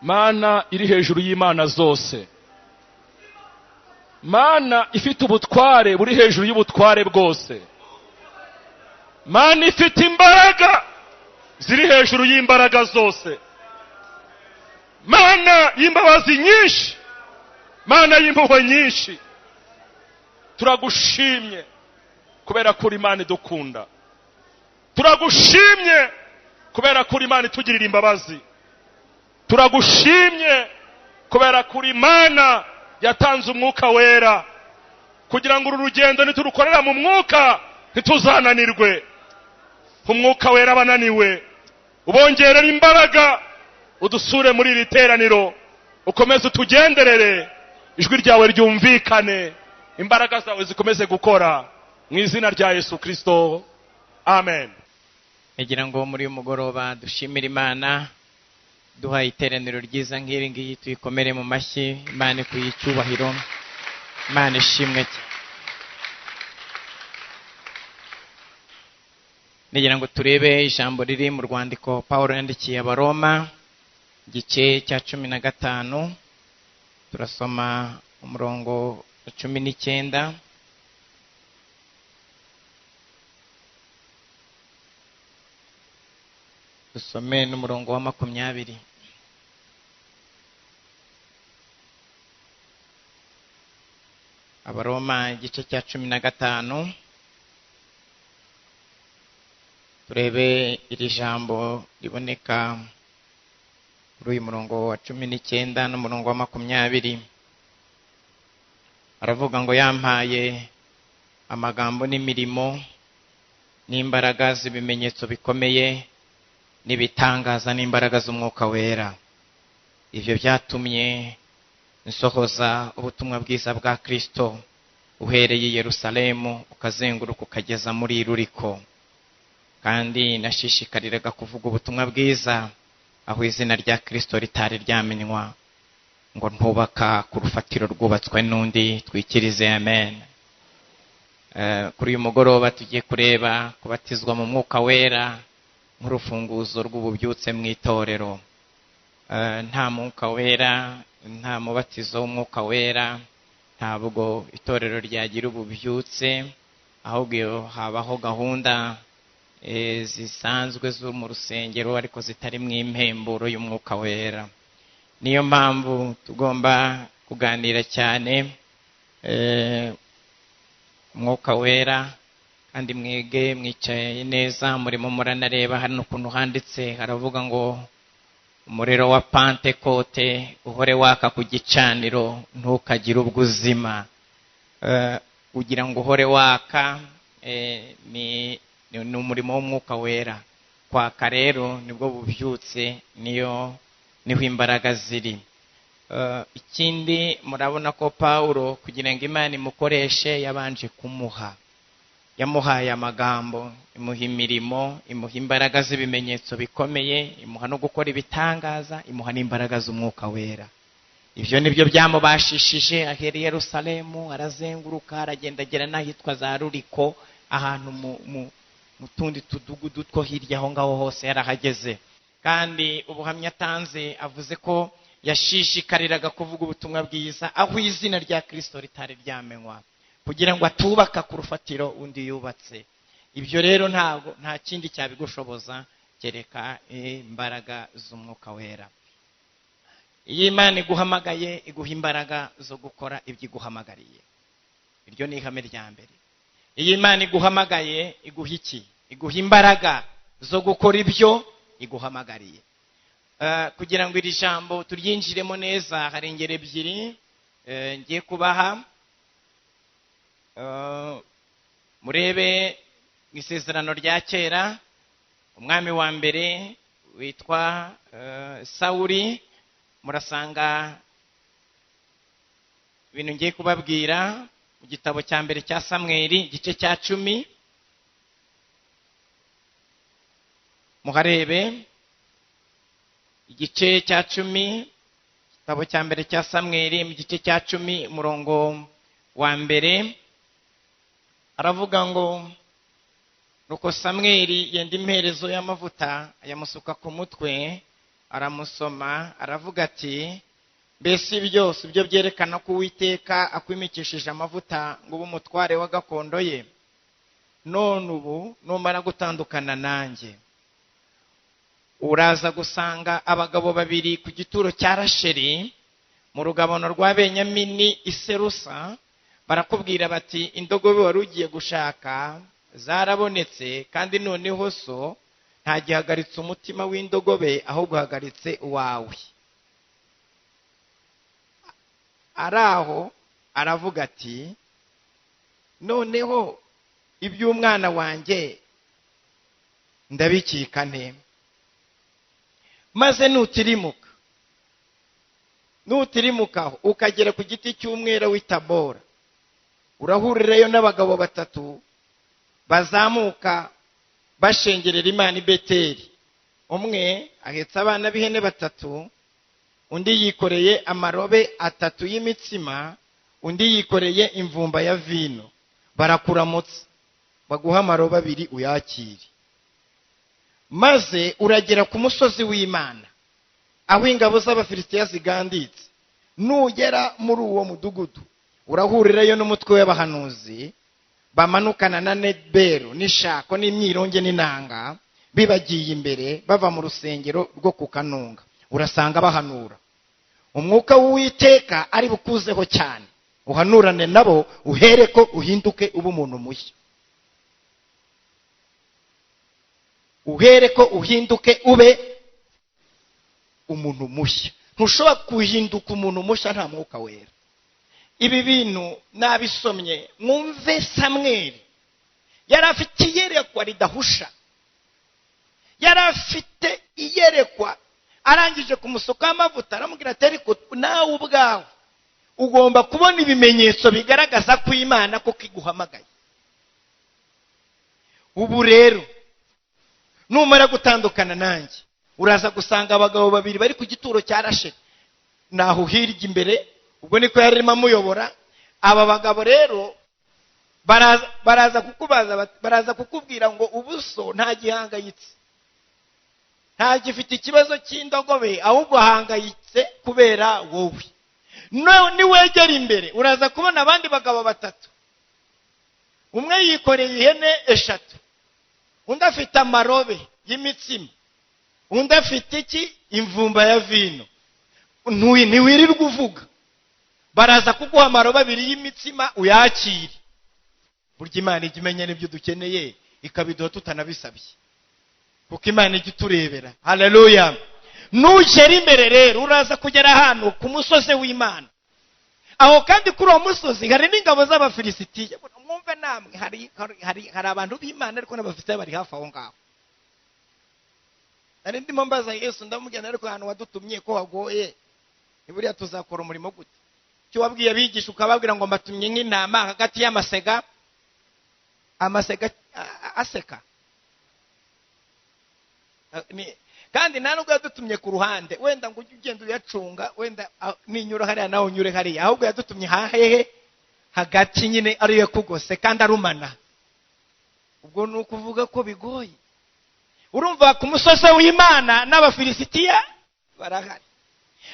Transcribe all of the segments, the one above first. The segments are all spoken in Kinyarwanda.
Mana iri hejuru y'imana zose, Mana ifite ubutware buri hejuru y'ubutware bwose, Mana ifite imbaraga ziri hejuru y'imbaraga zose, Mana y'imbabazi nyinshi, Mana y'impuhwe nyinshi, turagushimye kubera ko uri Imana idukunda, turagushimye kubera ko uri Imana itugirira imbabazi, turagushimye kubera ko uri Imana yatanze umwuka wera kugira ngo uru rugendo niturukorera mu mwuka ntituzananirwe. Umwuka wera abananiwe ubongerera imbaraga, udusure muri iri teraniro, ukomeze utugenderere, ijwi ryawe ryumvikane, imbaraga zawe zikomeze gukora mu izina rya Yesu Kristo, amen. Ngira ngo muri uyu mugoroba dushimire Imana duhaye iteraniro ryiza nk'iri ngiri, tuyikomere mu mashyi, Imana ikuye icyubahiro, Imana ishimwe cyane. Ngira ngo turebe ijambo riri mu rwandiko Pawulo yandikiye Abaroma, igice cya 15, turasoma umurongo wa 19. Dusome n'umurongo wa 20. Abaroma igice cya 15, turebe iri jambo riboneka kuri uyu murongo wa 19 n'umurongo wa 20. Aravuga ngo yampaye amagambo n'imirimo n'imbaraga z'ibimenyetso bikomeye n'ibitangaza n'imbaraga z'umwuka wera. Ibyo byatumye nsohoza ubutumwa bwiza bwa Kristo uhereye i Yerusalemu ukazenguruka ukageza muri Iluriko. Kandi nashishikariraga kuvuga ubutumwa bwiza aho izina rya Kristo ritari ryamenywa, ngo ntubaka ku rufatiro rwubatswe n'undi. Twikirize amen. Kuri uyu mugoroba tugiye kureba kubatizwa mu mwuka wera nk'urufunguzo rw'ububyutse mu itorero. Nta mwuka wera, nta mubatizo w'umwuka wera, ntabwo itorero ryagira ububyutse, ahubwo habaho gahunda zisanzwe zo mu rusengero ariko zitari mu impemburo y'umwuka wera. Niyo mpamvu tugomba kuganira cyane umwuka wera, kandi mwege mwicaye neza, murimo muranareba hano ukuntu handitse, haravuga ngo umuriro wa Pantekote uhore waka ku gicaniro ntukagire ubwo uzima. Kugira ngo uhore waka ni umurimo w'umwuka wera. Kwaka rero nibwo bubyutse, niyo niho imbaraga ziri. Ikindi murabona ko Pawulo kugira ngo Imana imukoreshe yabanje kumuha, yamuhaye amagambo, imuha imirimo, imuha imbaraga z'ibimenyetso bikomeye, imuha no gukora ibitangaza, imuha n'imbaraga z'umwuka wera. Ibyo nibyo byamubashishije ahera i Yerusalemu arazenguruka, aragendagera n'ahitwa za Ruriko, ahantu mu tundi tudugudu two hirya aho ngaho hose yarahageze. Kandi ubuhamya atanze avuze ko yashishikariraga kuvuga ubutumwa bwiza aho izina rya Kristo ritari ryamenywa, kugira ngo atubaka ku rufatiro undi yubatse. Ibyo rero ntabwo nta kindi cyabigushoboza kereka imbaraga z'umwuka wera. Iyo Imana iguhamagaye iguha imbaraga zo gukora ibyo iguhamagariye. Iryo ni ihame rya mbere. Iyo Imana iguhamagaye iguha iki? Iguha imbaraga zo gukora ibyo iguhamagariye. Kugira ngo iri jambo turyinjiremo neza, hari ingero ebyiri ngiye kubaha. Murebe mu isezerano rya kera, umwami wa mbere witwa Sawuli, murasanga ibintu ngiye kubabwira mu gitabo cya mbere cya Samweli igice cya 10. Muharebe igice cya 10, igitabo cya mbere cya Samweli mu gice cya 10 umurongo wa mbere, aravuga ngo nuko Samweli yenda imperezo y'amavuta ayamusuka ku mutwe, Aramusoma aravuga ati mbese byose ibyo byerekana ko Uwiteka akwimikishije amavuta ngo ube umutware wa gakondo ye? None ubu numara gutandukana nanjye, uraza gusanga abagabo babiri ku gituro cya Rasheli mu rugabano rwa Benyamini i Serusa, barakubwira bati indogobe wari ugiye gushaka zarabonetse, kandi noneho so ntagihagaritse umutima w'indogobe, ahubwo uhagaritse uwawe. Ari aho aravuga ati noneho iby'umwana wanjye ndabikika nte? Maze nutirimukaho ukagera ku giti cy'umwera w'i Tabora, urahurirayo n'abagabo batatu bazamuka bashengerera Imana i Beteli. Umwe ahetse abana b'ihene batatu, undi yikoreye amarobe atatu y'imitsima, undi yikoreye imvumba ya vino. Barakuramutsa, baguha amarobe abiri uyakire. Maze uragera ku musozi w'Imana aho ingabo z'Abafilisitiya ziganditse. Nugera muri uwo mudugudu urahurirayo n'umutwe w'abahanuzi bamanukana na Neberu n'ishako n'imyironge n'inanga, bibagiye imbere bava mu rusengero rwo ku Kanunga. Urasanga bahanura. Umwuka w'Uwiteka ari bukuzeho cyane, uhanurane nabo, uhereko uhinduke ube umuntu mushya. Uhereko uhinduke ube umuntu mushya. Ntushobora guhinduka umuntu mushya nta mwuka wera. Ibi bintu nabisomye mwumve. Samweli yari afite iyerekwa ridahusha, yari afite iyerekwa. Arangije kumusukaho amavuta aramubwira ati ariko nawe ubwawe ugomba kubona ibimenyetso bigaragaza ko Imana koko iguhamagaye. Ubu rero numara gutandukana nanjye, uraza gusanga abagabo babiri bari ku gituro cya Rasheli, naho hirya imbere, ubwo niko yarimo amuyobora. Aba bagabo rero baraza kukubaza, baraza kukubwira ngo ubuso nta gihangayitse, nta gifite ikibazo cy'indogobe, ahubwo ahangayitse kubera wowe. Niwegera imbere uraza kubona abandi bagabo batatu, umwe yikoreye ihene eshatu, undi afite amarobe y'imitsima, undi afite iki? Imvumba ya vino. Ntiwirirwa uvuga, baraza kuguha amarobe abiri y'imitsima uyakire. Burya Imana ijya imenya n'ibyo dukeneye ikabiduha tutanabisabye, kuko Imana ijya iturebera. Haleluya. Nugera imbere rero uraza kugera ahantu ku musozi w'Imana. Aho kandi kuri uwo musozi hari n'ingabo z'Abafilisitiya. Mwumve namwe, hari abantu b'Imana ariko n'Abafilisitiya bari hafi aho ngaho. Nari ndimo mbaza Yesu, ndamubwira ariko ahantu wadutumye ko hagoye, ni buriya tuzakora umurimo gute? Icyo wabwiye abigisha ukababwira ngo mbatumye nk'intama hagati y'amasega, amasega aseka. Kandi nta nubwo yadutumye ku ruhande, wenda ngo ujye ugenda uyacunga, wenda ninyura hariya nawe unyure hariya, ahubwo yadutumye hahehe hagati nyine, ariyo kugose kandi arumana. Ubwo ni ukuvuga ko bigoye. Urumva ku musozi w'Imana n'Abafilisitiya barahari.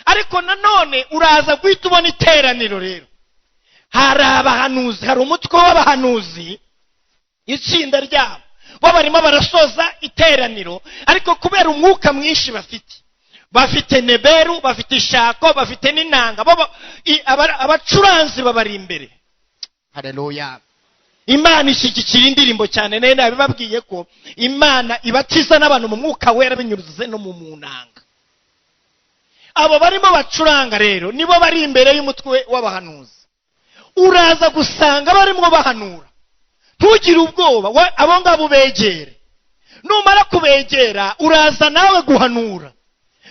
Ariko nanone uraza guhita ubona iteraniro rero. Hari abahanuzi, hari umutwe w'abahanuzi, itsinda ryabo bo barimo barasoza iteraniro, ariko kubera umwuka mwinshi bafite neberu, bafite ishako, bafite n'inanga, abacuranzi babari imbere. Haleluya. Imana ishyigikira indirimbo cyane. Nayo nabibabwiye ko Imana ibatiza n'abantu mu mwuka wera binyuze no mu munanga. Abo barimo bacuranga rero nibo bari imbere y'umutwe w'abahanuzi. Uraza gusanga barimo bahanura. Ntugire ubwoba, abo ngabo ubegere. Numara kubegera uraza nawe guhanura.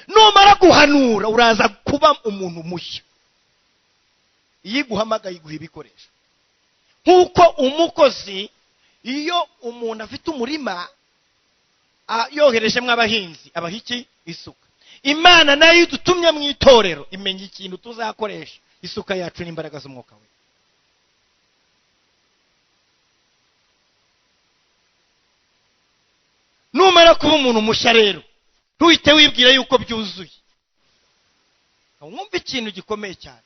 Numara guhanura uraza kuba umuntu mushya. Iyo iguhamagaye iguha ibikoresho. Nk'uko umukozi iyo umuntu afite umurima yoherejemo abahinzi abaha iki? Isuka. Imana nayo idutumye mu itorero imenya ikintu tuzakoresha, isuka yacu n'imbaraga z'umwuka we. Numara kuba umuntu mushya rero Ntuhite wibwira yuko byuzuye. Wumve ikintu gikomeye cyane.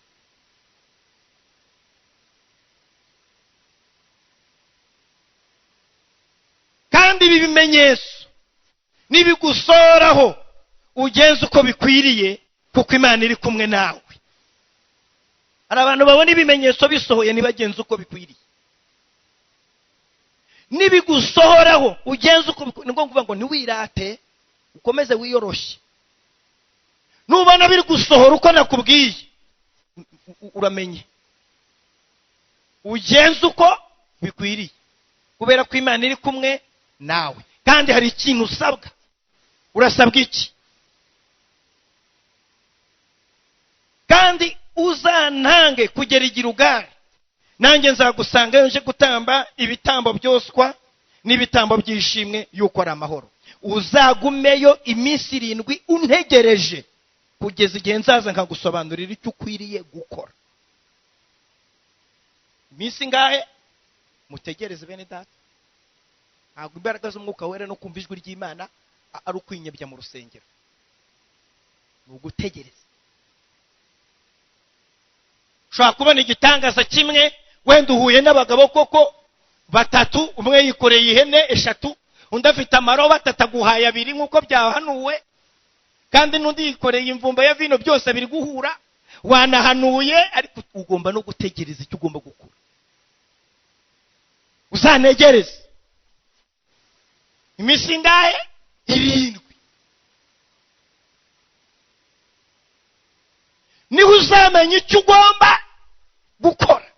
Kandi ibi bimenyetso nibigusohoraho ugenze uko bikwiriye, kuko Imana iri kumwe nawe. Hari abantu babona ibimenyetso bisohoye ntibagenze uko bikwiriye. Nibigusohoraho ugenze uko bikwiriye, ni ngombwa kuvuga ngo ntiwirate, ukomeze wiyoroshye. Nubona biri gusohora uko nakubwiye, uramenye ugenze uko bikwiriye, kubera ko Imana iri kumwe nawe. Kandi hari ikintu usabwa. Urasabwa iki? Kandi uzantange kugera i Gilugali, nanjye nzagusangayo nje gutamba ibitambo byoswa n'ibitambo by'ishimwe yuko ari amahoro. Uzagumeyo iminsi 7 untegereje, kugeza igihe nzaza nkagusobanurira icyo ukwiriye gukora. Iminsi ingahe? Mutegereze bene data. Ntabwo imbaraga z'umwuka wera no kumva ijwi ry'Imana ari ukwinyebya mu rusengero, ni ugutegereza. Ushobora kubona igitangaza kimwe, wenda uhuye n'abagabo koko 3, umwe yikoreye ihene 3, undi afite amarobo 3 aguhaye 2 nk'uko byahanuwe, kandi n'undi yikoreye imvumba ya vino, byose biri guhura, wanahanuye, ariko ugomba no gutegereza icyo ugomba gukora. Uzanegereze iminsi ingahe? 7. Niho uzamenya icyo ugomba gukora.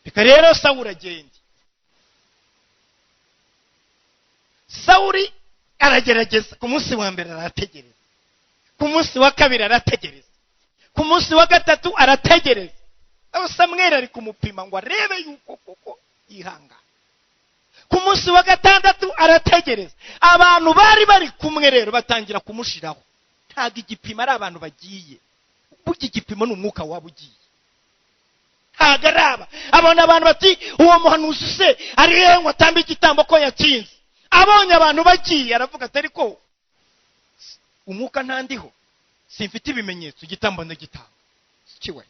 Reka rero Sawuli agende. Sawuli aragerageza. Ku munsi wa mbere arategereza, ku munsi wa kabiri arategereza, ku munsi wa gatatu arategereza. Aho Samweli ari kumupima ngo arebe yuko koko yihangana. Ku munsi wa gatandatu arategereza. Abantu bari bari kumwe rero batangira kumushiraho. Ntabwo igipimo ari abantu bagiye, burya igipimo ni umwuka waba ugiye. Ntabwo ari aba. Abona abantu bati uwo muhanuzi se ari hehe ngo atambe igitambo ko yatsinze? Abonye abantu bagiye aravuga ati ariko umwuka ntandiho, simfite ibimenyetso, igitambo ndagitanga. Kiwe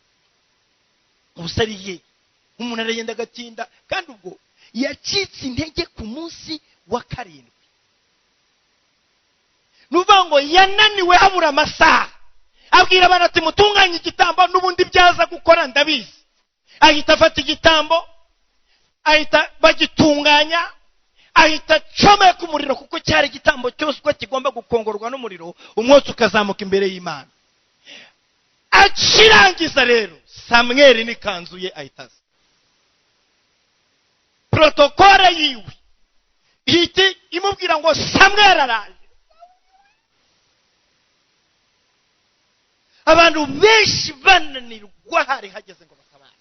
ubusa ari ye, umuntu aragenda agatinda. Kandi ubwo yacitse intege ku munsi wa 7. Ni ukuvuga ngo yananiwe habura amasaha. Abwira abantu ati mutunganye igitambo, n'ubundi byaza gukora ndabizi. Ahita afata igitambo, ahita bagitunganya, ahita acomeka umuriro, kuko cyari igitambo cyose uko kigomba gukongorwa n'umuriro, umwotsi ukazamuka imbere y'Imana. Akirangiza rero Samweli n'ikanzu ye ahita aza. Protokole yiwe ihita imubwira ngo Samweli araje. Abantu benshi bananirwa hari hageze ngo batabare.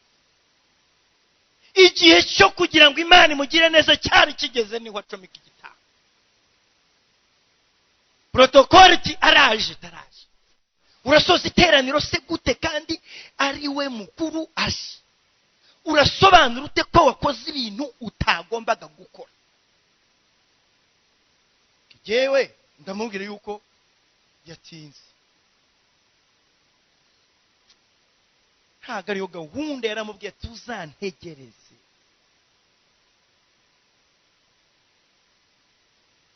Igihe cyo kugira ngo Imana imugire neza cyari kigeze, niho acomeka igitambo. Protokole iti araje, taraje. Urasoza iteraniro se gute kandi ari we mukuru aje? Urasobanura ute ko wakoze ibintu utagombaga gukora? Jewe ndamubwira yuko yatinze. Ntabwo ariyo gahunda yaramubwiye tuzantegereze.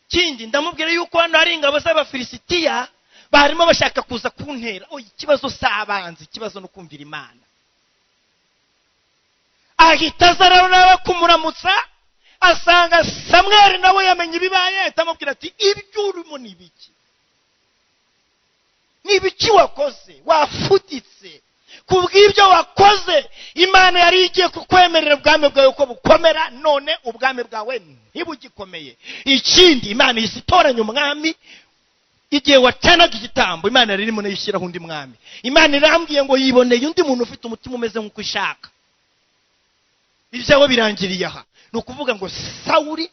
Kindi ndamubwira yuko hano hari ingabo z'Abafilisitiya barimo bashaka kuza kuntera. Oya, ikibazo si abanzi, ikibazo no kumvira Imana. Ahita aza rero nawe kumuramutsa, asanga Samweli nawe yamenye ibibaye, ahita amubwira ati ibyo urimo ni ibiki? Ni ibiki wakoze? Wafuditse. Kubw'ibyo wakoze Imana yari igiye kukwemerera ubwami bwawe ko bukomera, none ubwami bwawe ntibugikomeye. Ikindi, Imana ihise itoranya umwami. Igihe wacanaga igitambo, Imana yari irimo ishyiraho undi mwami. Imana irambwiye ngo yiboneye undi muntu ufite umutima umeze nk'uko ishaka. Ibyawe birangiriye aha. Ni ukuvuga ngo Sawuli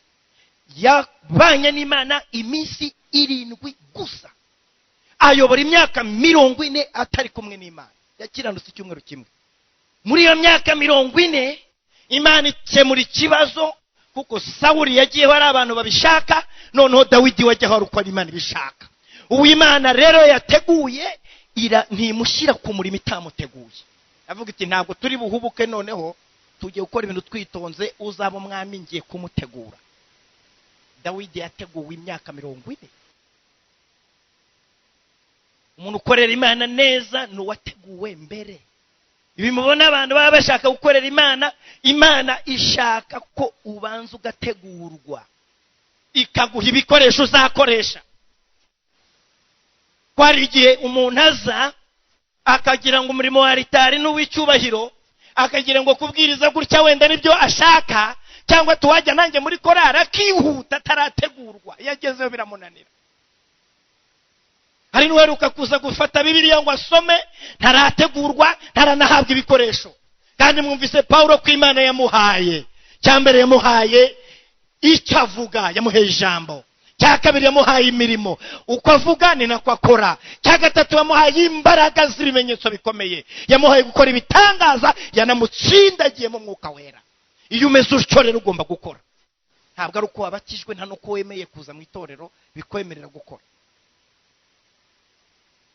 yabanye n'Imana iminsi 7 gusa, ayobora imyaka 40 atari kumwe n'Imana. Yakiranutse icyumweru kimwe. Muri iyo myaka 40 Imana ikemura ikibazo, kuko Sawuli yagiyeho ari abantu babishaka, noneho Dawidi wajyaho ari uko ari Imana ibishaka. Uwimana rero yateguye ntimushyira ku murimo itamuteguye. Avuga iti ntabwo turi buhubuke, noneho tugiye gukora ibintu twitonze, uzaba umwami ngiye kumutegura. Dawidi yateguwe imyaka 40. Umuntu ukorera Imana neza ni uwateguwe mbere. Ibi mubona abantu baba bashaka gukorera Imana, Imana ishaka ko ubanza ugategurwa, ikaguha ibikoresho uzakoresha. Ko hari igihe umuntu aza akagira ngo umurimo wa ritari n'uw'icyubahiro, akagira ngo kubwiriza gutya wenda nibyo ashaka, cyangwa tuwajya nanjye muri korari, akihuta atarategurwa, iyo agezeyo biramunanira. Hari n'uheruka kuza gufata Bibiliya ngo asome, ntarategurwa, ntaranahabwa ibikoresho. Kandi mwumvise Pawulo ko Imana yamuhaye. Cya mbere yamuhaye icyo avuga, yamuhaye ijambo. Cya kabiri yamuhaye imirimo, uko avuga ni nako akora. Cya gatatu yamuhaye imbaraga z'ibimenyetso bikomeye, yamuhaye gukora ibitangaza, yanamutsindagiye mu mwuka wera. Iyo umeze utyo rero ugomba gukora. Ntabwo ari uko wabatijwe, nta n'uko wemeye kuza mu itorero bikwemerera gukora.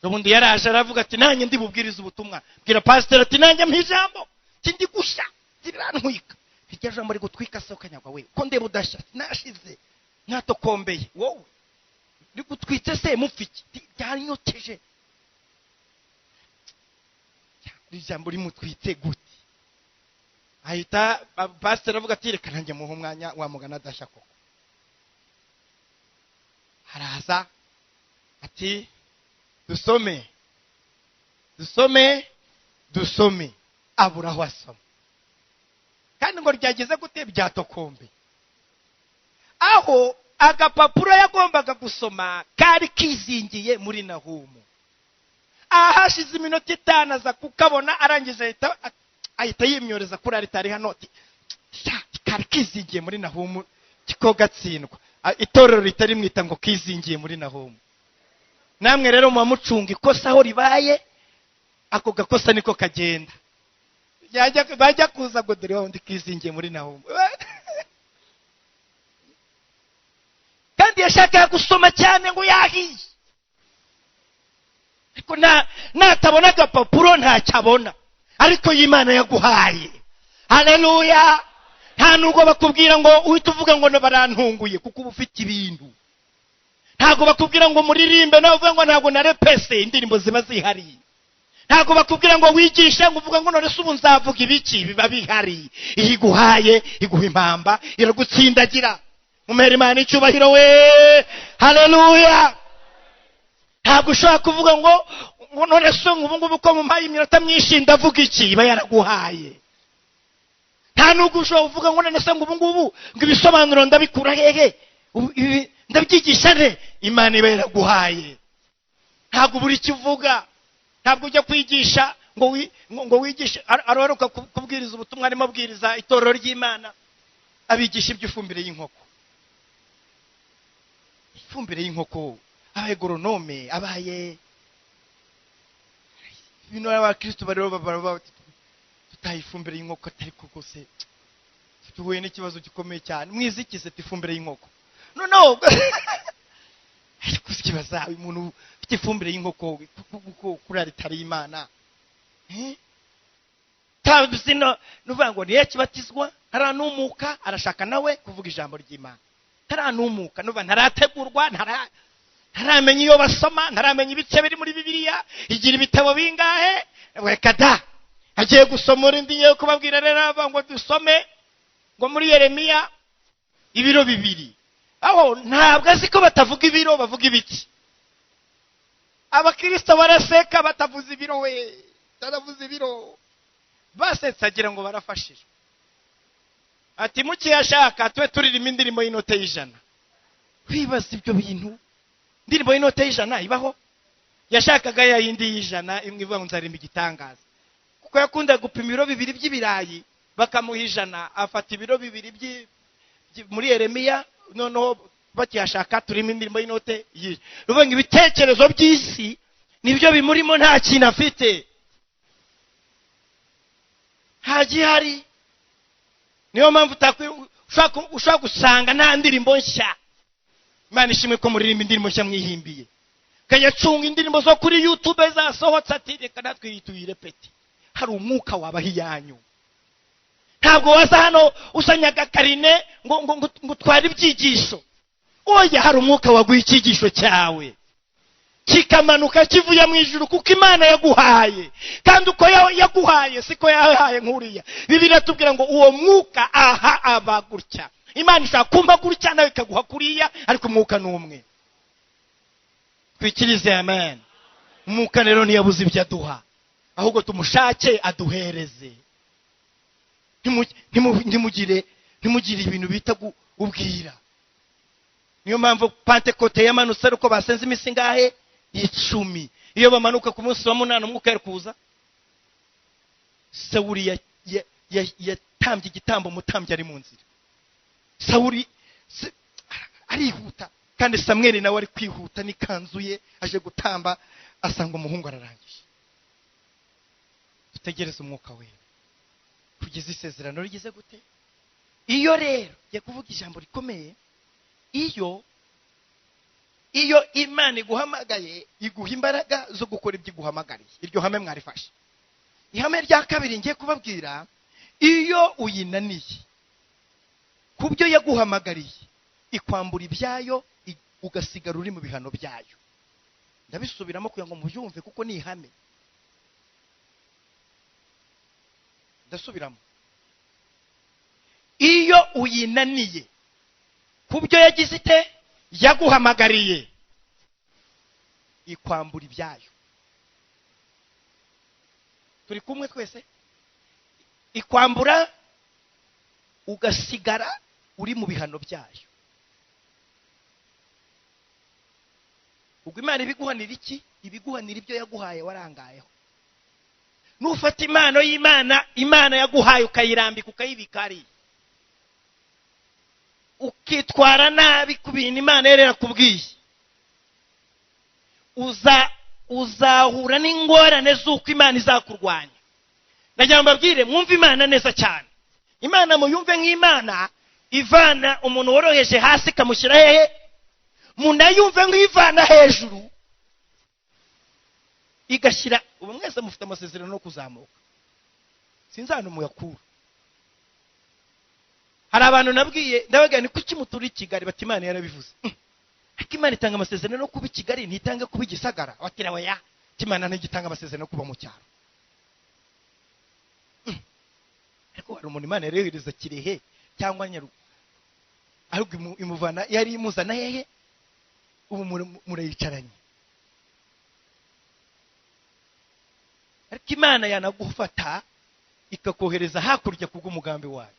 Ubundi yaraje aravuga ati nanjye ndi bubwirize ubutumwa, bwira pasiteri ati nanjye mpa ijambo, ndi gushya rirantwika. Iryo jambo rigutwika se ukanyagwa we, ko ndeba udashya, nashize ntatokombeye, wowe rigutwitse se mupfiki, ryanyoteje. Ijambo rimutwitse gute? Ahita pasiteri avuga ati reka nanjye muhe umwanya wamugana adashya koko. Haraza ati dusome dusome dusome, abura aho asoma. Kandi ngo ryageze gute? Byatokombe. Aho agapapuro yagombaga gusoma kari kizingiye muri Nahumu. Ahashize iminota 5 aza kukabona, arangije ahita yimyoreza kuri aritari hano, kari kizingiye muri Nahumu kiko gatsindwa. Itorero ritari mwita ngo kizingiye muri Nahumu. Namwe rero muba mucunga ikosa aho ribaye, ako gakosa niko kagenda. Bajya kuza ngo dore wundi kizingiye muri Nahumu. Kandi yashakaga gusoma cyane ngo yahiye, ariko natabona agapapuro ntacyo abona. Ariko y'Imana yaguhaye, haleluya. Nta nubwo bakubwira ngo uhite uvuga ngo barantunguye, kuko uba ufite ibintu. Ntabwo bakubwira ngo muririmbe nawe uvuga ngo ntabwo narepese, indirimbo ziba zihari. Ntabwo bakubwira ngo wigishe ngo uvuga ngo none se ubu nzavuga ibiki, biba bihari. Iyo iguhaye iguha impamba, iragutsindagira. Mumere Imana icyubahiro we, haleluya. Ntabwo ushobora kuvuga ngo none se ubu ngubu ko mumpaye iminota myinshi ndavuga iki, iba yaraguhaye. Nta nubwo ushobora kuvuga ngo none se ubu ngubu ngo ibisobanuro ndabikura hehe, ndabyigisha nte, Imana iba yaraguhaye. Ntabwo buri icyo uvuga, ntabwo ujya kwigisha ngo wigishe. Aroheruka kubwiriza ubutumwa, arimo abwiriza itorero ry'Imana, abigisha iby'ifumbire y'inkoko. Ifumbire y'inkoko, abaye goronome, abaye ibintu abakristo barero tutaye ifumbire y'inkoko, ariko rwose tuhuye n'ikibazo gikomeye cyane. Mwizikize ifumbire y'inkoko. No ariko ukibaza umuntu ufite ifumbire y'inkoko kuri aritari y'Imana, nuvuga ngo niyo kibatizwa, ntaranumuka, arashaka nawe kuvuga ijambo ry'Imana, ntaranumuka, nuvuga ntarategurwa, ntaramenya iyo basoma, ntaramenya ibice biri muri Bibiliya, igira ibitabo bingahe, reka da. Agiye gusoma indi ngiye kubabwira rero, avuga ngo dusome ngo muri Yeremiya ibiro 2. Aho ntabwo azi ko batavuga ibiro, bavuga ibiki. Abakristo baraseka batavuze ibiro, we batavuze ibiro, basetse agira ngo barafashijwe. Ati mukiyashaka tube turirimo indirimbo y'inote y'100. Wibaza ibyo bintu, indirimbo y'inote y'100 ibaho? Yashakaga ya yindi y'100 imwe ivuga ngo nzarimba igitangaza, kuko yakundaga gupima ibiro 2 by'ibirayi bakamuha 100, afata ibiro 2 muri Yeremiya. Noneho bakiyashaka turimo indirimbo y'inote y'100. Ruvuga ngo ibitekerezo by'isi nibyo bimurimo, nta kintu afite, nta gihari. Niyo mpamvu ushobora gusanga nta ndirimbo nshya. Imana ishimwe ko muririmba indirimbo nshya mwihimbiye. Kayacunga indirimbo zo kuri YouTube zasohotse, ati reka natwe tuyirepete. Hari umwuka wabaho iyanyu. Ntabwo waza hano usanye agakarine ngo ngo ngo utware ibyigisho. Oya, hari umwuka waguha icyigisho cyawe kikamanuka kivuye mu ijuru, kuko Imana yaguhaye, kandi uko yaguhaye siko yahaye nk'uriya. Bibiliya tubwira ngo uwo mwuka aha aba gutya. Imana ishaka kumva gutya, nawe ikaguha kuriya, ariko umwuka ni umwe. Twikirize amen. Umwuka rero ntiyabuze ibyo aduha, ahubwo tumushake aduhereze. Ntimugire ibintu bita ubwira. Niyo mpamvu Pantekote yamanutse ari uko basenze iminsi ingahe? 10. Iyo bamanuka ku munsi wa 8 umwuka yari kuza. Sawuli yatambye igitambo, umutambyi ari mu nzira. Sawuli arihuta, kandi Samweli nawe ari kwihuta n'ikanzu ye aje gutamba, asanga umuhungu ararangije. Dutegereze umwuka wera kugeza isezerano rigeze gute. Iyo rero ngiye kuvuga ijambo rikomeye, iyo Imana iguhamagaye iguha imbaraga zo gukora ibyo iguhamagariye. Iryo hame mwarifashe. Ihame rya kabiri ngiye kubabwira, iyo uyinaniye ku byo yaguhamagariye ikwambura ibyayo, ugasigara uri mu bihano byayo. Ndabisubiramo kugira ngo mubyumve kuko ni ihame. Ndasubiramo. Iyo uyinaniye ku byo yagize ite? Yaguhamagariye, ikwambura ibyayo. Turi kumwe twese? Ikwambura ugasigara uri mu bihano byayo. Ubwo Imana ibiguhanira iki? Ibiguhanira ibyo yaguhaye warangayeho. Nufata impano y'Imana, Imana yaguhaye ukayirambika ukayibika hariya, ukitwara nabi ku bintu Imana yari yarakubwiye, uzahura n'ingorane z'uko Imana izakurwanya. Ndagira ngo mbabwire mwumve Imana neza cyane. Imana muyumve nk'Imana ivana umuntu woroheje hasi ikamushyira hehe, munayumve nk'ivana hejuru igashyira. Ubu mwese mufite amasezerano no kuzamuka, sinzi ahantu muyakura. Hari abantu nabwiye, ndababwira ni kuki mutura i Kigali, bati Imana yarabivuze. Ariko Imana itanga amasezerano no kuba i Kigali, ntitanga kuba i Gisagara. Bati oya, Imana ntigitanga amasezerano no kuba mu cyaro. Ariko hari umuntu Imana yarehereza Kirehe cyangwa Nyarugu, ahubwo imuvana yari imuzana hehe? Ubu murayicaranye. Ariko Imana yanagufata ikakohereza hakurya kubw'umugambi wayo.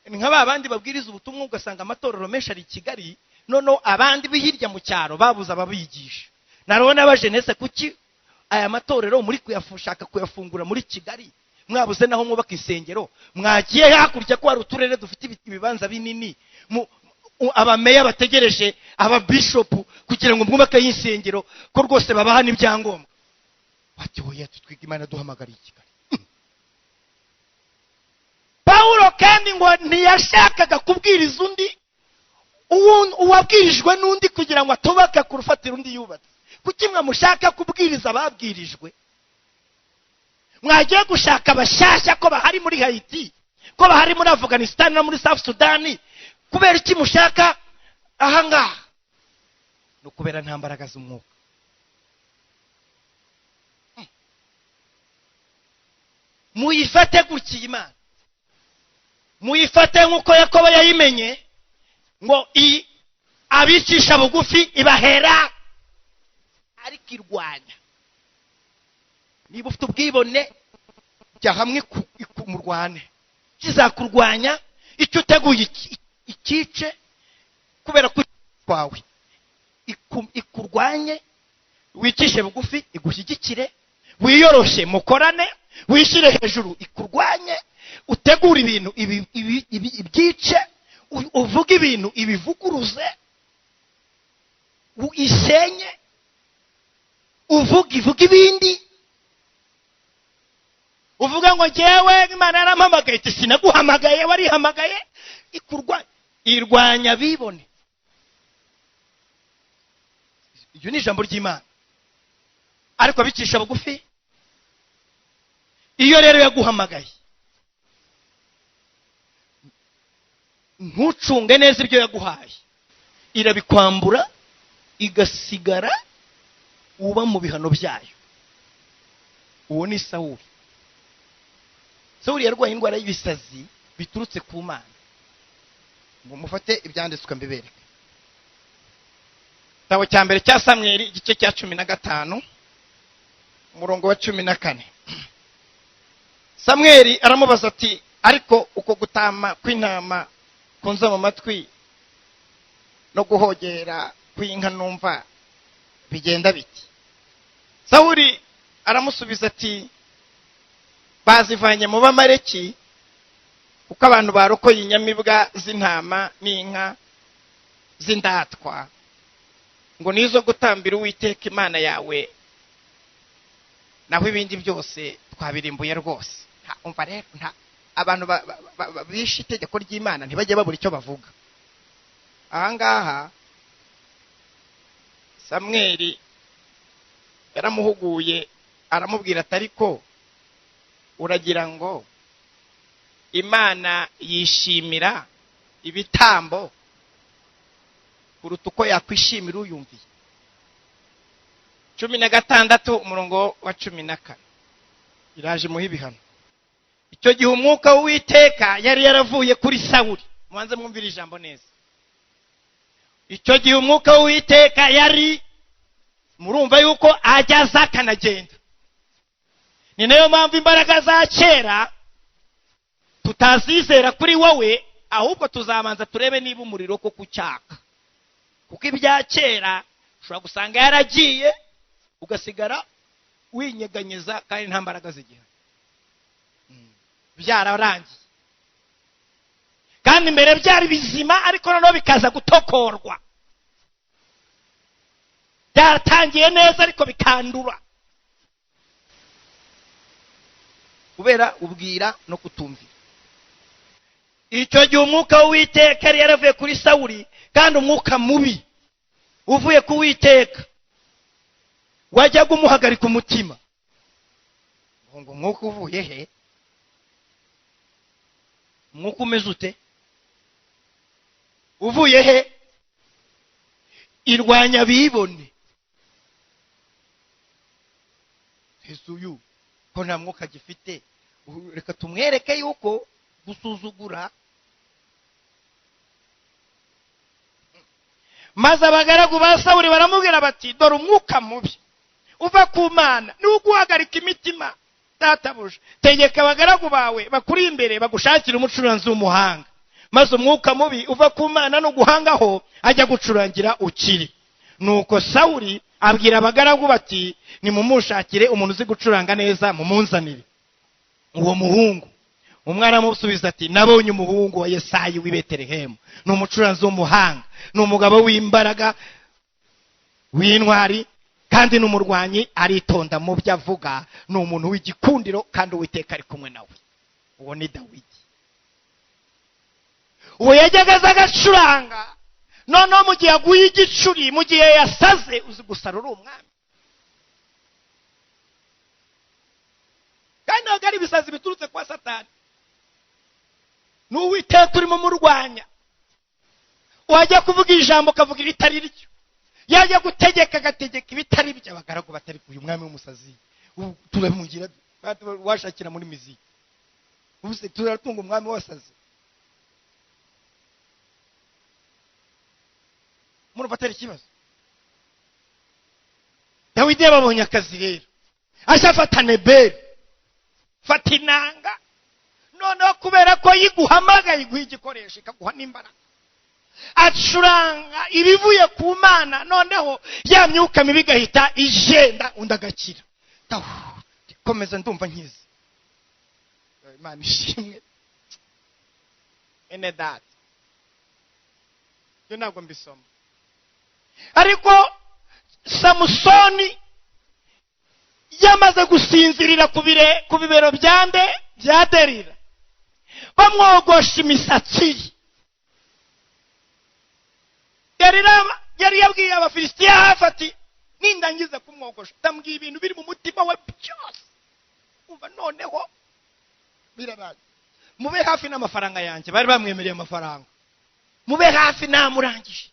Ni nka ba bandi babwiriza ubutumwa ugasanga amatorero menshi ari i Kigali, noneho abandi b'ihirya mu cyaro babuze ababigisha. Narabona abajenese, kuki aya matorero muri kuyashaka kuyafungura muri Kigali, mwabuze naho mwubaka insengero, mwagiye hakurya ko hari uturere dufite ibibanza binini, abameya bategereje ababishopu kugira ngo mwubake insengero ko rwose babaha n'ibyangombwa. Bati oya, tutwiga Imana duhamagariye i Kigali. Pawulo kandi ngo ntiyashakaga kubwiriza undi uwabwirijwe n'undi kugira ngo atubake ku rufatiro undi yubatse. Kuki mwe mushaka kubwiriza ababwirijwe? Mwagiye gushaka abashyashya ko bahari muri Haiti, ko bahari muri Afghanistan no muri South Sudan, kubera iki mushaka aha ngaha? Ni ukubera nta mbaraga z'umwuka. Muyifate gutya Imana, muyifate nk'uko Yakobo yayimenye, ngo abicisha bugufi ibahera, ariko irwanya. Niba ufite ubwibone jya hamwe murwane, kizakurwanya. Icyo uteguye ikice, kubera ko kwawe ikurwanye. Wicishe bugufi igushyigikire, wiyoroshe mukorane, wishyire hejuru ikurwanye, utegure ibintu ibyice, uvuge ibintu ibivuguruze, isenye, uvuge ivuge ibindi, uvuga ngo njyewe Imana yarampamagaye, iti sinaguhamagaye warihamagaye. Ikurwa irwanya bibone. Iryo ni ijambo ry'Imana, ariko abicisha bugufi. Iyo rero yaguhamagaye ntucunge neza ibyo yaguhaye, irabikwambura igasigara uba mu bihano byayo. Uwo ni Sawuli. Sawuli yarwaye indwara y'ibisazi biturutse ku Mana. Ngo mufate ibyanditswe mbibereke. Igitabo cya mbere cya Samweli igice cya 15 umurongo wa 14. Samweli aramubaza ati ariko uko gutama kw'intama kunza mu matwi no guhogera kw'inka numva bigenda biti? Sawuli aramusubiza ati bazivanye mu Bamaleki, kuko abantu barokoye inyamibwa z'intama n'inka z'indatwa, ngo nizo gutambira Uwiteka Imana yawe, naho ibindi byose twabirimbuye rwose. Umva rero, abantu bishe itegeko ry'Imana ntibajye babura icyo bavuga. Ahangaha Samweli yaramuhuguye aramubwira ati ariko uragira ngo Imana yishimira ibitambo kuruta uko yakwishimira uyumviye? 16 umurongo wa 14. Iraje muhe ibihano. Icyo gihe umwuka w'Uwiteka yari yaravuye kuri Sawuli. Mubanze mwumvire ijambo neza. Icyo gihe umwuka w'Uwiteka yari, murumva yuko ajya aza akanagenda. Ni nayo mpamvu imbaraga za kera tutazizera kuri wowe, ahubwo tuzabanza turebe niba umuriro koko ucyaka. Kuko ibya kera ushobora gusanga yaragiye ugasigara winyeganyeza kandi nta mbaraga zigihari, byararangiye. Kandi mbere byari bizima, ariko noneho bikaza gutokorwa. Byaratangiye neza ariko bikandura kubera ubwira no kutumvira. Icyo gihe umwuka w'Uwiteka yari yaravuye kuri Sawuli, kandi umwuka mubi uvuye ku Uwiteka wajyaga umuhagarika umutima. Ngo umwuka uvuye he? Umwuka umeze ute? Uvuye he? Irwanya bibone. Yesu ko nta mwuka gifite, reka tumwereke yuko gusuzugura. Maze abagaragu ba Sawuli baramubwira bati dore umwuka mubi uva ku Mana ni uguhagarika imitima databuja, tegeka abagaragu bawe bakuri imbere bagushakira umucuranzi w'umuhanga, maze umwuka mubi uva ku Mana no guhangaho ajya gucurangira ukiri. Nuko Sawuli abwira abagaragu bati nimumushakire umuntu uzi gucuranga neza mumunzanire uwo muhungu. Umwana aramusubiza ati nabonye umuhungu wa Yesayi w'i Betelehemu, ni umucuranzi w'umuhanga, ni umugabo w'imbaraga w'intwari, kandi ni umurwanyi, aritonda mu byo avuga, ni umuntu w'igikundiro, kandi Uwiteka ari kumwe nawe. Uwo ni Dawidi. Uwo yajyaga aza agacuranga, noneho mu gihe aguye igicuri, mu gihe yasaze, uzi gusara uri umwami. Kandi ntabwo ari ibisazi biturutse kwa Satani, ni Uwiteka urimo murwanya. Wajya kuvuga ijambo ukavuga ibitari ryo, yajya gutegeka agategeka ibitari byo. Abagaragu batari uyu mwami w'umusazi turamugira washakira muri miziki, ubuse turatunga umwami wasaze. Murumva atari ikibazo? Dawidi yababonye akazi rero, aje afata neberi, fata inanga. Noneho kubera ko yiguhamagaye iguha igikoresho ikaguha n'imbaraga, acuranga ibivuye ku Mana, noneho ya myuka mibi igahita igenda, undi agakira. Komeza ndumva nkizi. Imana ishimwe. Ene data, ibyo ntabwo mbisoma. Ariko Samusoni yamaze gusinzirira ku bibero byande bya Delila, bamwogosha imisatsi. Delila yari yabwiye Abafilisitiya hafi ati Nindangiza kumwogosha ndambwiye ibintu biri mu mutima we byose. Umva noneho birarangiye. Mube hafi n'amafaranga yanjye, bari bamwemereye amafaranga. Mube hafi namurangije.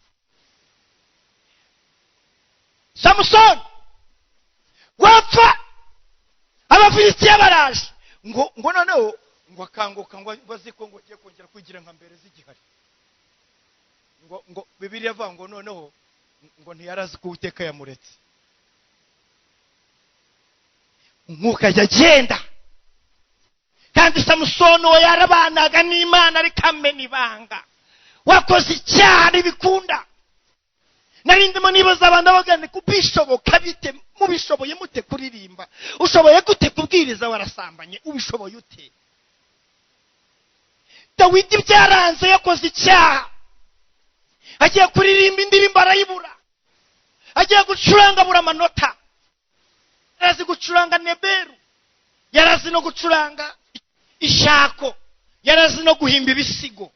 Samusoni wapfa, Abafilisitiya baraje ngo noneho ngo akanguka ngo aziko ngo agiye kongera kwigira nka mbere z'igihari. Ngo Bibiliya avuga ngo noneho ngo ntiyarazi ko Uwiteka yamuretse. Umwuka ajya agenda. Kandi Samusoni uwo yarabanaga n'Imana ariko amena ibanga. Wakoze icyaha ntibikunda. Nari ndimo nibaza abantu bagane kubishoboka bite, mubishoboye mute kuririmba, ushoboye gute kubwiriza warasambanye, ubishoboye ute? Dawidi byaranze, yakoze icyaha, agiye kuririmba indirimbo arayibura, agiye gucuranga abura amanota. Yarazi gucuranga neberu, yarazi no gucuranga ishako, yarazi no guhimba ibisigo,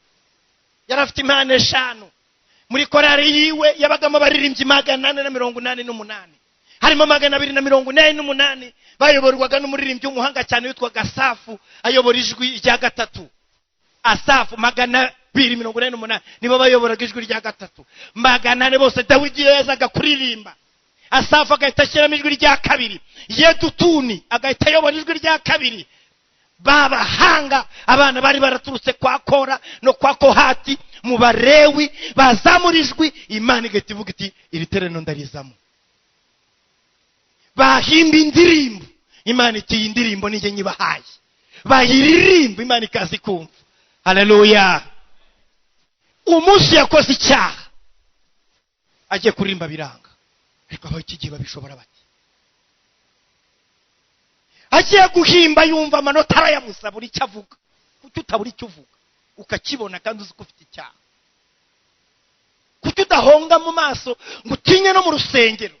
yarafite impano 5. Muri korari yiwe yabagamo abaririmbyi 488, harimo 288 bayoborwaga n'umuririmbyi w'umuhanga cyane witwaga Asafu, ayobora ijwi rya gatatu. Asafu 288 nibo bayoboraga ijwi rya gatatu. 400 bose Dawidi yazaga kuririmba, Asafu agahita ashyiramo ijwi rya kabiri, Yedutuni agahita ayobora ijwi rya kabiri. Babahanga abana bari baraturutse kwa Kora no kwa Kohati mu Barewi bazamura ijwi, Imana igahita ivuga iti iri teraniro ndarizamo. Bahimba indirimbo, Imana iti iyi ndirimbo ninjye nyibahaye. Bayiririmba, Imana ikaza ikumva. Haleluya. Umunsi yakoze icyaha agiye kuririmba biranga, ariko aho iki gihe babishobora bati. Agiye guhimba yumva amanota arayabuza, buri icyo avuga. Kuki utabura icyo uvuga ukakibona kandi uzi ko ufite icyaha? Kuki udahonga mu maso ngo utinye no mu rusengero,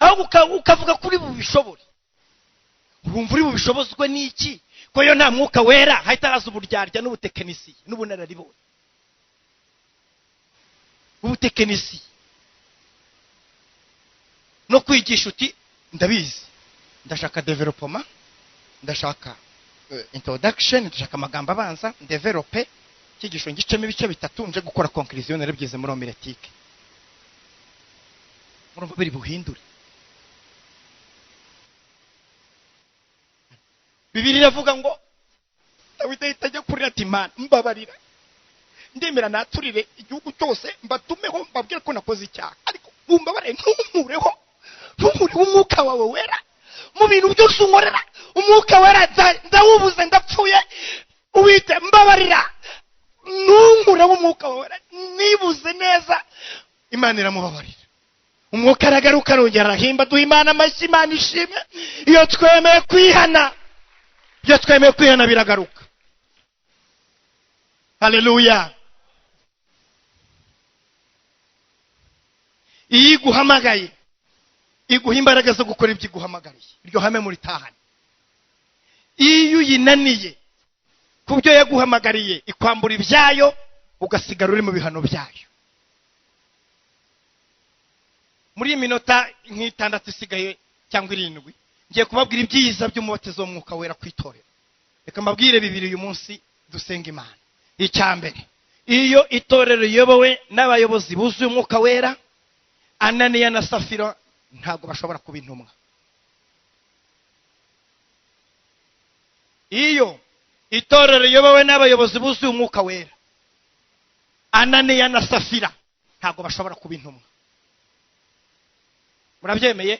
aho ukavuga kuri bubishobore? Urumva uri bubishobozwe n'iki ko yo nta mwuka wera hahita haza uburyarya n'ubutekinisiye n'ubunararibonye? Ubutekinisiye no kwigisha uti ndabizi, ndashaka development, ndashaka introduction, ndashaka amagambo abanza, develope icyigisho ngicemo ibice bitatu, nje gukora conclusion narabyize muri homiletique. Murumva biri buhindure. Bibiliya iravuga ngo Dawidi ahita ajya kurira ati Imana mbabarira, ndemera naturire igihugu cyose, mbatumeho mbabwire ko nakoze icyaha, ariko mumbabarire ntunkureho umwuka wawe wera mu bintu byose unkorera. Umwuka wera ndawubuze, ndapfuye, Uwite mbabarira, ntunkureho umwuka wawe wera, nibuze neza. Imana iramubabarira, umwuka aragaruka arongera arahimba. Duha Imana amashyi, Imana ishimwe. Iyo twemeye kwihana, iyo twemeye kwihana biragaruka. Haleluya. Iyo iguhamagaye iguha imbaraga zo gukora ibyo iguhamagariye, iryo hame muritahane. Iyo uyinaniye ku byo yaguhamagariye, ikwambura ibyayo ugasigara uri mu bihano byayo. Muri iyi minota nk'itandatu isigaye cyangwa 7, ngiye kubabwira ibyiza by'umubatizo w'umwuka wera ku itorero. Reka mbabwire bibiri uyu munsi dusenga Imana. Icya mbere, iyo itorero riyobowe n'abayobozi buzuye umwuka wera, Ananiya na Safira ntabwo bashobora kuba intumwa. Iyo itorero riyobowe n'abayobozi buzuye umwuka wera, Ananiya na Safira ntabwo bashobora kuba intumwa. Murabyemeye?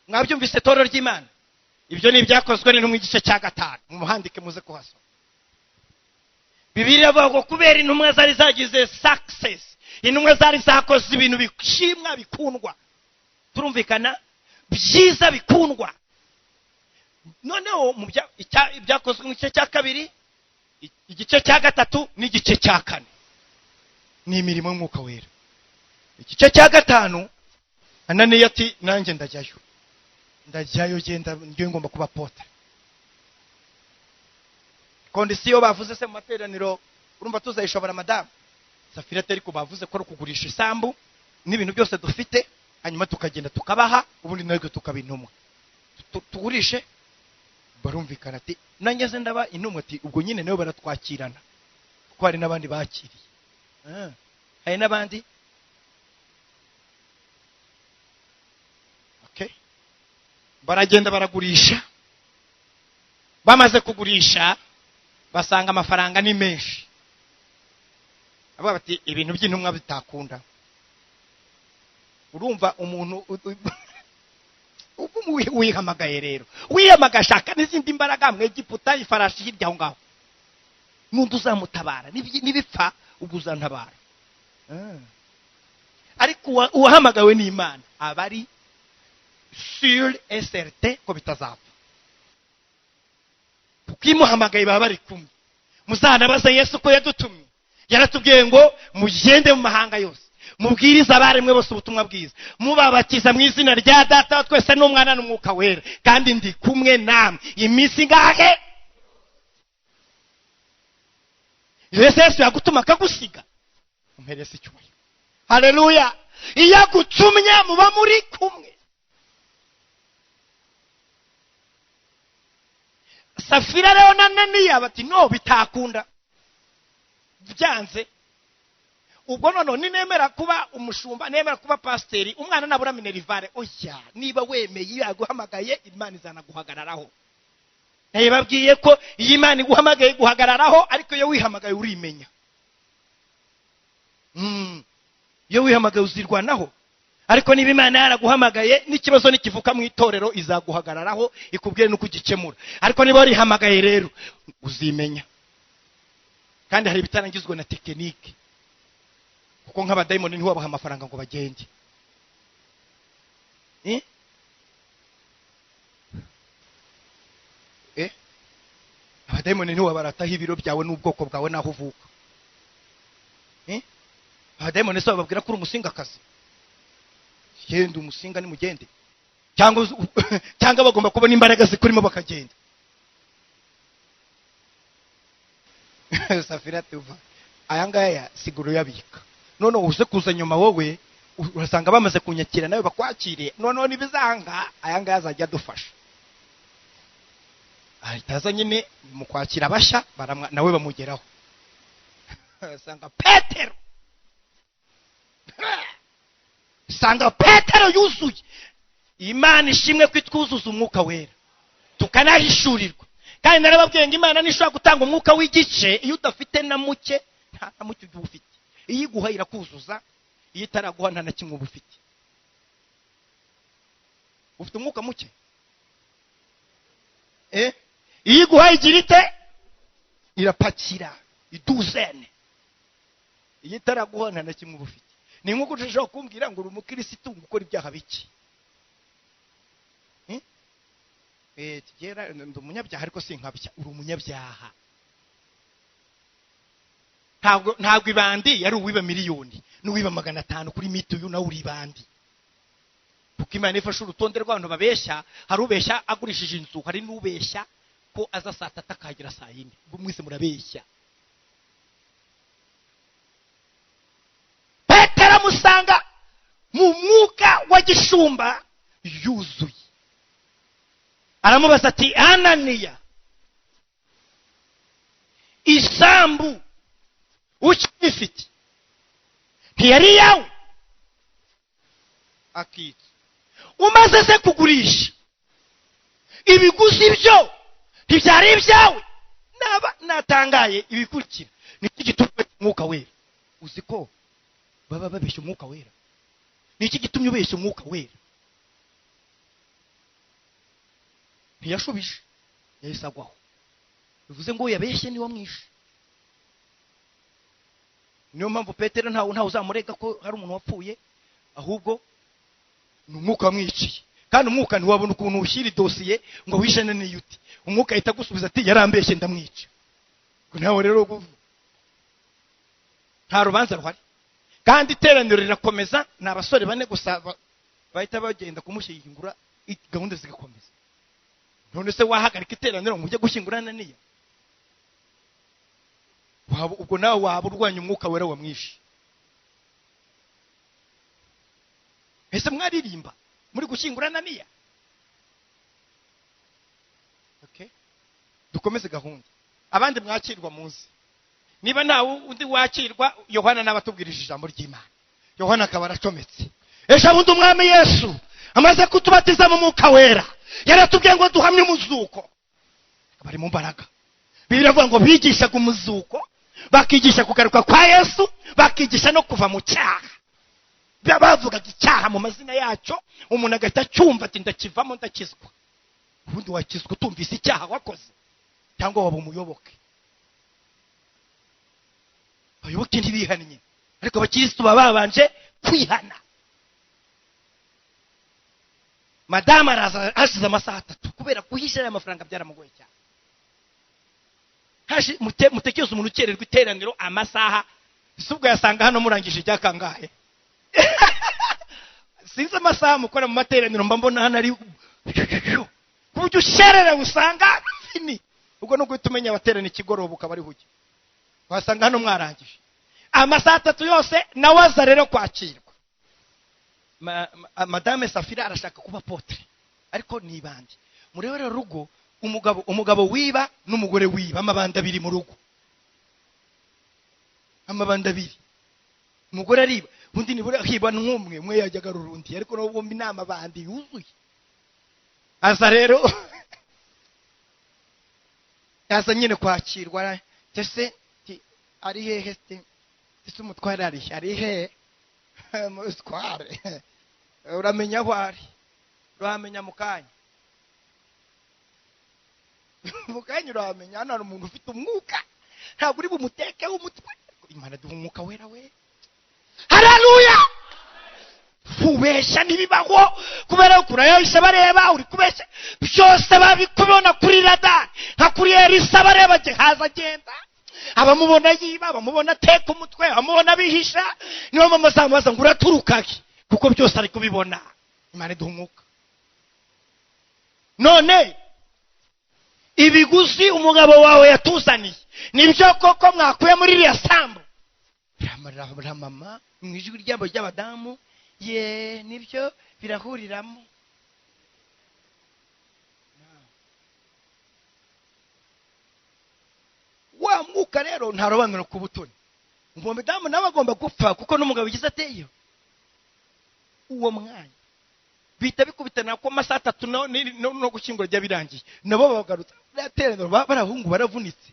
Mwabyumvise itorero ry'Imana? Ibyo ni ibyakozwe n'intumwa igice cya 5, mumuhandike muze kuhasoma. Bibiliya ivuga ngo kubera intumwa zari zagize success, intumwa zari zakoze ibintu bishimwa bikundwa, turumvikana, byiza bikundwa. Noneho mu ibyakozwe mu gice cya 2, igice cya 3 n'igice cya 4 ni imirimo y'umwuka wera. Igice cya 5, Ananiya ati nanjye ndajyayo, ndajyayo, genda ngiye ngomba kuba pote. Kondisiyo bavuze se mu materaniro Urumva tuzayishobora madamu? Safira atari ko bavuze ko ari ukugurisha isambu n'ibintu byose dufite, hanyuma tukagenda tukabaha, ubundi natwe tukaba intumwa. Tugurishe. Barumvikana ati nanjye se ndaba intumwa, ati ubwo nyine nabo baratwakirana kuko hari n'abandi bakiriye. Hari n'abandi. Okay. Baragenda baragurisha. Bamaze kugurisha basanga amafaranga ni menshi. Avuga bati ibintu by'intumwa bitakunda. Urumva umuntu ubwo wihamagaye rero, wihamagaye ashaka n'izindi mbaraga mu Egiputa, ifarashi hirya aho ngaho, n'undi uzamutabara nibipfa ubwo uzantabara. Ariko uwahamagawe n'Imana aba ari sur et certain ko bitazapfa, kuko imuhamagaye baba bari kumwe. Muzanabaza Yesu ko yadutumye, yaratubwiye ngo mugende mu mahanga yose mubwirize abaremwe bose ubutumwa bwiza, mubabatiza mu izina rya Data wa twese n'Umwana n'Umwuka Wera, kandi ndi kumwe namwe iminsi ingahe? Yesu yagutuma akagusiga, umpereze icyubahiro. Haleluya! Iyo agutumye muba muri kumwe. Safira rero na Ananiya bati no bitakunda, byanze. Ubwo none ninemera kuba umushumba, nemera kuba pasiteri, umwana nabura minerivare. Oya, niba wemeye yaguhamagaye, Imana izanaguhagararaho. Nababwiye ko iyi Imana iguhamagaye guhagararaho, ariko iyo wihamagaye urimenya. Iyo wihamagaye uzirwanaho. Ariko niba Imana yaraguhamagaye, n'ikibazo nikivuka mu itorero izaguhagararaho, ikubwire nuko ugikemura. Ariko niba warihamagaye rero uzimenya. Kandi hari ibitarangizwa na tekinike, kuko nk'abadayimoni ntiwabaha amafaranga ngo bagende. Abadayimoni ntiwabarataho ibiro byawe n'ubwoko bwawe n'aho uvuka. Abadayimoni se bababwira ko uri umusingakazi? Genda umusinga nimugende, cyangwa bagomba kubona imbaraga zikurimo bakagenda. Safira tuva aya ngaya siguro yabika, none uze kuza nyuma wowe urasanga bamaze kunyakira nawe bakwakire, none nibizanga aya ngaya azajya adufasha. Ahita nyine mu kwakira abashya nawe bamugeraho. Asanga Petero, sanga Petero yuzuye. Imana ishimwe ko itwuzuza Umwuka Wera tukanahishurirwa. Kandi narababwiye ngo Imana ntishobora gutanga umwuka w'igice iyo udafite na muke, nta na muke uba ufite. Iyo iguha irakuzuza, iyo itaraguha nta na kimwe uba ufite. Ufite umwuka muke. Iyo iguha igira ite? Irapakira iduzene. Iyo itaraguha nta na kimwe uba ufite. Ni nk'uko ushobora kumbwira ngo uri umukirisitu ngo ukora ibyaha bike. Tugera ndi umunyabyaha ariko sinkabya. Uri umunyabyaha. Ntabwo ibandi yari uwiba miliyoni n'uwiba 500 kuri mituyu, nawe uri ibandi. Kuko Imana ifashe urutonde rw'abantu babeshya, hari ubeshya agurishije inzu, hari n'ubeshya ko aza saa 3 akahagera saa 4. Ubwo mwese murabeshya. Petero amusanga mu mwuka wa gishumba yuzuye. Aramubaza ati Ananiya, isambu ukifite ntiyari yawe? Akitse. Umaze se kugurisha ibiguzi byo ntibyari ibyawe? Naba natangaye ibikurikira. Niki gitumye Umwuka Wera? Uzi ko baba babeshya Umwuka Wera? Niki gitumye ubeshya Umwuka Wera? Ntiyashubije, yahise agwaho. Bivuze ngo yabeshye niwe mwishe. Niyo mpamvu Petero ntawe uzamurega ko hari umuntu wapfuye, ahubwo ni umwuka wamwiciye. Kandi umwuka ntiwabona ukuntu ushyira idosiye ngo wishane n'iyuti. Umwuka ahita agusubiza ati yarambeshye ndamwica. Nawe rero nta rubanza ruhari. Kandi iteraniro rirakomeza, ni abasore bane gusa bahita bagenda kumushyingura, gahunda zigakomeza. None se wahagarika iteraniro ngo ujye gushyingura Ananiya? Ubwo nawe waba urwanya umwuka wera wamwishe. Ese mwaririmba muri gushyingura Ananiya? Okay, dukomeze gahunda. Abandi mwakirwa muzi, niba ntawe undi wakirwa, Yohana nabatubwirije ijambo ry'Imana. Yohana akaba aracometse. Ejo bundi umwami Yesu amaze kutubatiza mu mwuka wera, yaratubwiye ngo duhamye umuzuko. Bari mu mbaraga. Bibiliya iravuga ngo bigishaga umuzuko, bakigisha kugaruka kwa Yesu, bakigisha no kuva mu cyaha. Bavugaga icyaha mu mazina yacyo, umuntu agahita acyumva ati ndakivamo ndakizwa. Ubundi wakizwa utumvise icyaha wakoze, cyangwa waba umuyoboke. Abayoboke ntibihannye, ariko abakirisitu baba babanje kwihana. Madamu araza hashize amasaha 3, kubera kuhisha aya mafaranga byaramugoye cyane. Mutekereze umuntu ukererwa iteraniro amasaha, si ubwo yasanga hano murangije ijya kangahe? Sinzi amasaha mukora mu materaniro, mba mbona hano ari ku buryo usherera usanga fini. Ubwo no guhita umenya abaterana ikigoroba ukaba ari huge, wasanga hano mwarangije amasaha 3 yose. Nawe aza rero kwakirwa. Madame Safira arashaka kuba potre, ariko ni ibandi. Murebe rero rugo, umugabo wiba n'umugore wiba, amabanda abiri mu rugo, amabanda abiri. Umugore ariba, undi nibura akiba n'umwe, umwe yajya agarura undi, ariko nabo bombi ni amabandi yuzuye. Aza rero aza nyine kwakirwa, ese ari hehe se? Ese umutware ari ari hehe? Umutware uramenya aho ari, uramenya mu kanya. Mu kanya uramenya. Hano hari umuntu ufite umwuka, ntabwo uri bumutekeho umutwe. Imana duha umwuka wera we. Haleluya! Kubeshya ntibibaho, kubera ko urayahisha bareba, uri kubeshya byose babikubona kuri radar, nka kuri Elisa bareba Gehazi agenda, abamubona yiba, abamubona ateka umutwe, abamubona bihisha. Niyo mama azamubaza ngo uraturuka he? Kuko byose ari kubibona. Imana iduha umwuka. None ibiguzi umugabo wawe yatuzaniye nibyo koko mwakuye muri iriya sambu? Mama mu ijwi ryabo ry'abadamu, ye nibyo birahuriramo. Wa mwuka rero ntarobanura ku butoni. Uwo mudamu nawe agomba gupfa, kuko n'umugabo ugize ateyo uwo mwanya bita bikubitana ko amasaha 3 no gushyingura rya birangiye, nabo bagarutse bateraniro, barahungu baravunitse.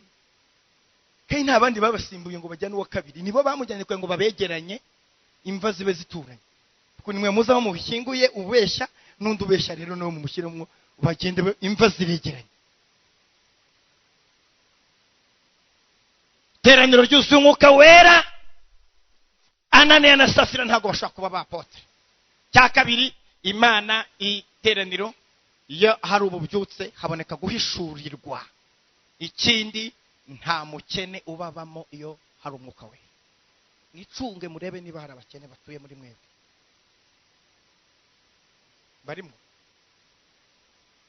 Kandi nta bandi babasimbuye ngo bajyane uwa kabiri, nibo bamujyanye kugira ngo babegeranye imva zibe zituranye. Kuko nimwe muzaho mubishyinguye ubeshya n'undi ubeshya, rero nawe mumushyiremo bagende imva zibegeranye. Teraniro ryuzuye umwuka wera. Ananiya na Safira ntabwo bashobora kuba bapotre. Cya kabiri, Imana iteraniro iyo hari ububyutse haboneka guhishurirwa. Ikindi, nta mukene ubabamo iyo hari umwuka wera. Mwicunge murebe niba hari abakene batuye muri mwebwe. Barimo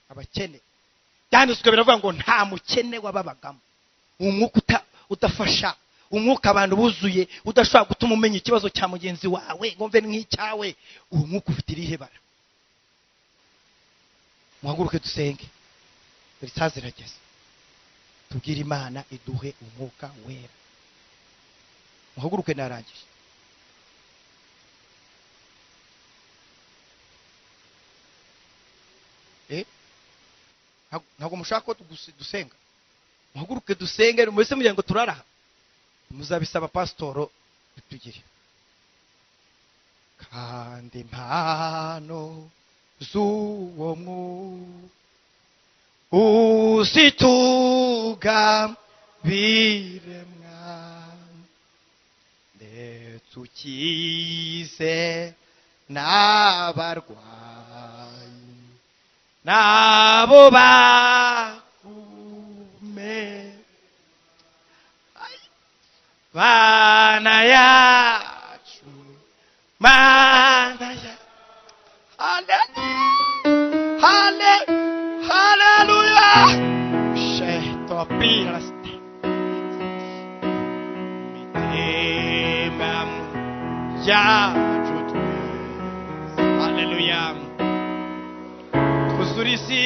abakene. Byanditswe biravuga ngo nta mukene wababagamo. Umwuka udafasha, umwuka abantu buzuye udashobora gutuma umenya ikibazo cya mugenzi wawe ngo mve nk'icyawe, uwo mwuka ufite irihe bara? Muhaguruke dusenge, dore isaha zirageze. Tubwire Imana iduhe umwuka wera. Muhaguruke, narangije. Ntabwo mushaka ko dusenga? Muhaguruke dusenge, mwese mugira ngo turaraha. Muzabisaba pasitoro bitugire. Kandi impano z'uwo mwuka uzituga biremwa, ndetse ukize n'abarwayi nabo bakume Mana yacu, Mana yacu. Haleluya. yacu twese. Haleluya. Twuzure isi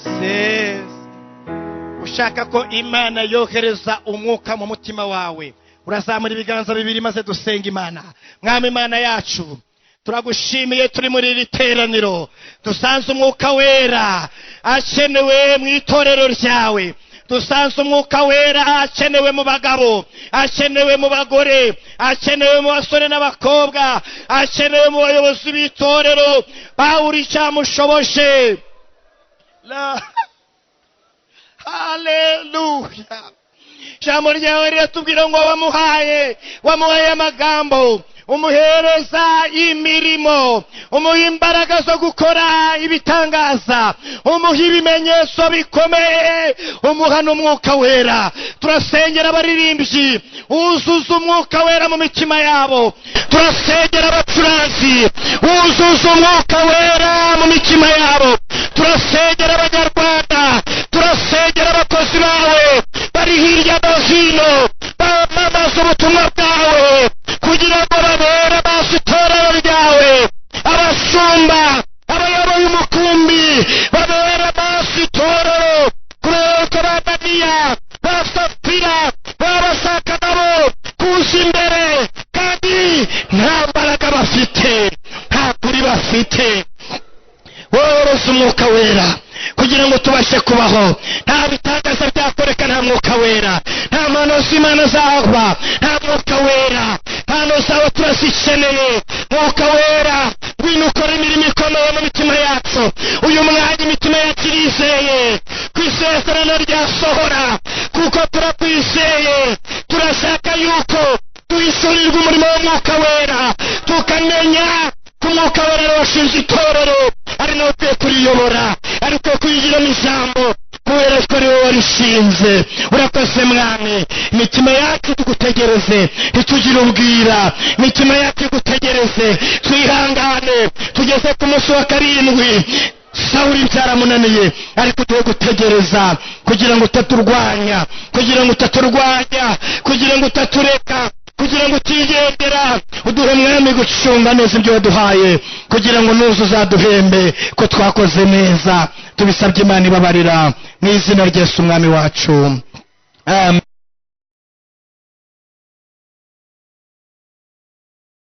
sese. Ushaka ko Imana yohereza umwuka mu mutima wawe, urazamura ibiganza bibiri maze dusenga Imana. Mwami Imana yacu, turagushimiye turi muri iri teraniro, dusanze umwuka wera akenewe mu itorero ryawe, dusanze umwuka wera akenewe mu bagabo, akenewe mu bagore, akenewe mu basore n'abakobwa, akenewe mu bayobozi b'itorero. Pawulo icyamushoboje. Haleluya. Ijambo ryawe riratubwira ngo wamuhaye amagambo, umuhereza imirimo, umuha imbaraga zo gukora ibitangaza, umuha ibimenyetso bikomeye, umuha n'umwuka wera. Turasengera abaririmbyi, uzuza umwuka wera mu mitima yabo. Turasengera abacuranzi, uzuza umwuka wera mu mitima yabo. Turasengera abanyarwanda, turasengera abakozi bawe bari hirya no hino bamamaza ubutumwa bwawe kugira ngo babere amaso itorero ryawe. Abashumba, abayoboye umukumbi babere amaso itorero, kubera ko ba Ananiya, ba Safira baba bashaka nabo kuza imbere, kandi nta mbaraga bafite, nta kuri bafite. Woroza umwuka wera kugira ngo tubashe kubaho. Nta bitangaza byakoreka nta mwuka wera, nta mpano z'Imana zahaba nta mwuka wera. Mpano zawe turazikeneye. Mwuka wera, ngwino ukore imirimo ikomeye mu mitima yacu. Uyu mwanya imitima yacu irizeye ku isezerano ryasohora, kuko turakwizeye. Turashaka yuko duhishurirwa umurimo w'umwuka wera, tukamenya ko umwuka wera washinze itorero, ari nawe ukwiye kuriyobora, ari ukwiye kuyigiramo ijambo, kubera ko ari wowe warishinze. Urakoze Mwami, imitima yacu tugutegereze, ntitugire ubwira. Imitima yacu igutegereze, twihangane tugeze ku munsi wa 7. Sawuli byaramunaniye, ariko tuwe gutegereza kugira ngo utaturwanya, kugira ngo utaturwanya, kugira ngo utatureka, kugira ngo utigendera. Uduhe Mwami gucunga neza ibyo waduhaye, kugira ngo nuza uzaduhembe ko twakoze neza. Tubisabye Imana ibabarira mu izina rya Yesu Umwami wacu. Amen.